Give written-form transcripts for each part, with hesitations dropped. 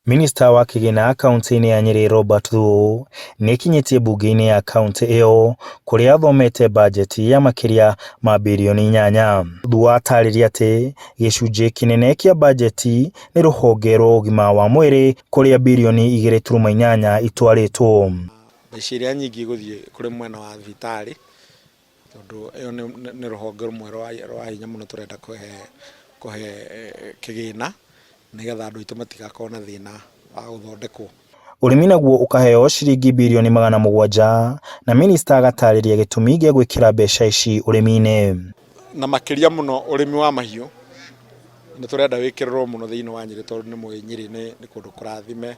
Minista wa kĩgĩna kauntĩ-inĩ ya Nyĩrĩ Robert Thuo nĩekinyĩtie mbunge-inĩ ya kauntĩ ĩyo kũrĩa athomete bajeti ya makĩria ma birioni 8. Thuo atarĩria atĩ gĩcunjĩ kĩnene kĩa bajeti nĩ rũhonge rwa ũgima wa mwĩrĩ kũrĩa birioni 2.8 itwarĩtwo. Mbeca iria nyingĩ igũthiĩ kũrĩ mwena wa thibitarĩ tondũ ĩyo nĩ rũhonge rũmwe rwa hinya mũno tũrenda kũhe kĩgĩna nĩgetha andũ aitũ matigakorwo na thĩna wa gũthondekwo. Ũrĩmi naguo ũkaheo ciringi birioni 700 na minista agatarĩria gĩtũmi gĩa gwĩkĩra mbeca ici ũrĩmi-inĩ. Na makĩria mũno ũrĩmi wa mahiũ nĩ tũrenda wĩkĩrĩrwo mũno thĩinĩ wa Nyĩrĩ tondũ nĩ mũĩ Nyĩrĩ nĩ kũndũ kũrathime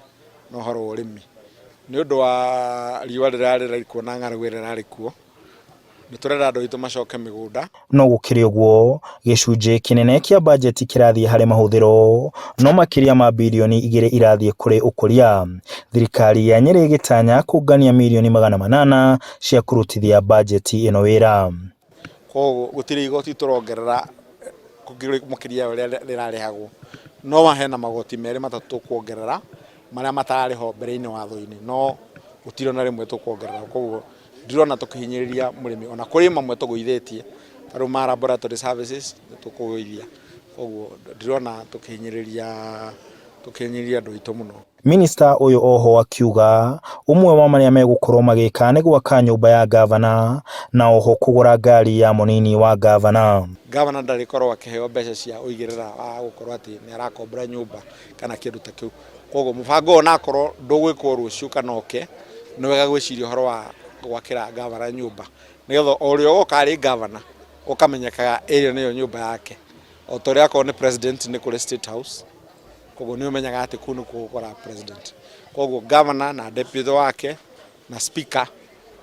na ũhoro wa ũrĩmi. Nĩ ũndũ wa riũa rĩrĩa rĩrarĩ kuo na ng'aragu ĩrĩa ĩrarĩ kuo, nĩ tũrenda andũ aitũ macoke mĩgũnda. No gũkĩrĩ ũguo, gĩcunjĩ kĩnene kĩa bajeti kĩrathiĩ harĩ mahũthĩro, no makĩria ma birioni 2 irathiĩ kũrĩ ũkũria. Thirikari ya Nyĩrĩ ĩgĩtanya kũngania mirioni 800 cia kũrutithia bajeti ĩno wĩra. Koguo gũtirĩ igoti tũrongerera makĩria ya ũrĩa rĩrarĩhagwo, no hena magoti merĩ matatũ tũkuongerera marĩa matararĩ ho mbere-inĩ watho-inĩ, no gũtirĩ ona rĩmwe tũkuongerera. Koguo ndirona tũkĩhinyĩrĩria mũrĩmi, ona kũrĩ mamwe tũgũithĩtie ta rĩu ma laboratory services nĩ tũkũgũithia, koguo ndirona tũkĩhinyĩrĩria tũkĩhinyĩrĩria andũ aitũ mũno. Minista ũyũ oho akiuga ũmwe wa marĩa megũkorwo magĩka nĩ gwaka nyũmba ya ngavana na oho kũgũra ngari ya mũnini wa ngavana. Ngavana ndarĩkorwo akĩheo mbeca cia ũigĩrĩra wa gũkorwo atĩ nĩ arakombora nyũmba kana kĩndũ ta kĩu. Koguo mũbango ũyũ onakorwo ndũgwĩkwo rũciũ kana ũke, nĩ wega gwĩciria ũhoro wa gwakĩra ngavana nyũmba nĩgetha o ũrĩa ũgoka arĩ ngavana ũkamenyekaga ĩrĩa nĩyo nyũmba yake. O ta ũrĩa akorwo nĩ president nĩ kũrĩ State House, koguo nĩ ũmenyaga atĩ kũu nĩkuo ũgũkora president. Koguo ngavana na deputy wake na speaker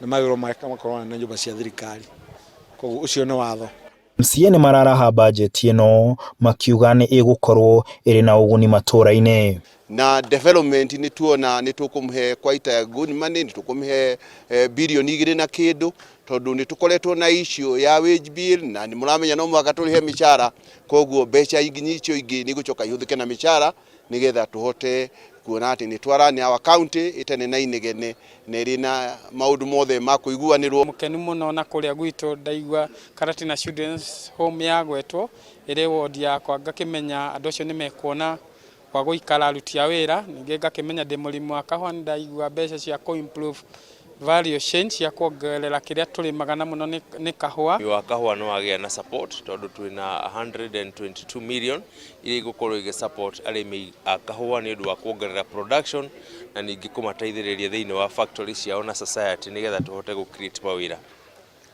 nĩ magĩrĩirwo makorwo na nyũmba cia thirikari. Koguo ũcio nĩ watho. MCA nĩ mararaha bajeti ĩno makiuga nĩ ĩgũkorwo ĩrĩ na ũguni matũra-inĩ. Na development nĩ tuona nĩ tũkũmũhe quite a good money, nĩ tũkũmũhe birioni 2 na kĩndũ, tondũ nĩ tũkoretwo na issue ya wage bill na nĩ mũramenya no mũhaka tũrĩhe mĩcara, koguo mbeca icio ingĩ nĩ igũcoka ihũthĩke na mĩcara nĩgetha tũhote kuona atĩ nĩ twa run our county ĩtarĩ na inegene na ĩrĩ na maũndũ mothe ma kũiguanĩrwo. Mũkenu mũno na kũrĩa gwitũ ndaigua Karatina Children's Home yagwetwo ĩrĩ ward yakwa, ngakĩmenya andũ acio nĩ mekuona gwa gũikara aruti a wĩra. Ningĩ ngakĩmenya ndĩ mũrĩmi wa kahũa, nĩ ndaigua mbeca cia kũ improve value chain cia kuongerera kĩrĩa tũrĩmaga na mũno nĩ kahũa. Wa kahũa nĩ wagĩa na support tondũ twĩna 122 million iria igũkorwo igĩ support arĩmi a kahũa nĩ ũndũ wa kuongerera production na ningĩ kũmateithĩrĩria thĩinĩ wa factory ciao na society nĩgetha tũhote gũ create mawĩra.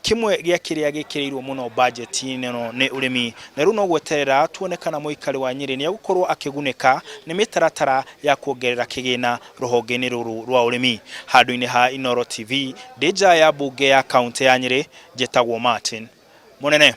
Kĩmwe gĩa kĩrĩa gĩkĩrĩirwo mũno bajeti-inĩ ĩno nĩ ũrĩmi, na rĩu no gweterera tuone kana mũikari wa Nyĩrĩ nĩ egũkorwo akĩgunĩka nĩ mĩtaratara ya kuongerera kĩgĩna rũhonge-inĩ rũrũ rwa ũrĩmi. Handũ-inĩ ha Inooro TV, ndĩ nja ya mbunge ya kauntĩ ya Nyĩrĩ, njĩtagwo Martin Mũnene.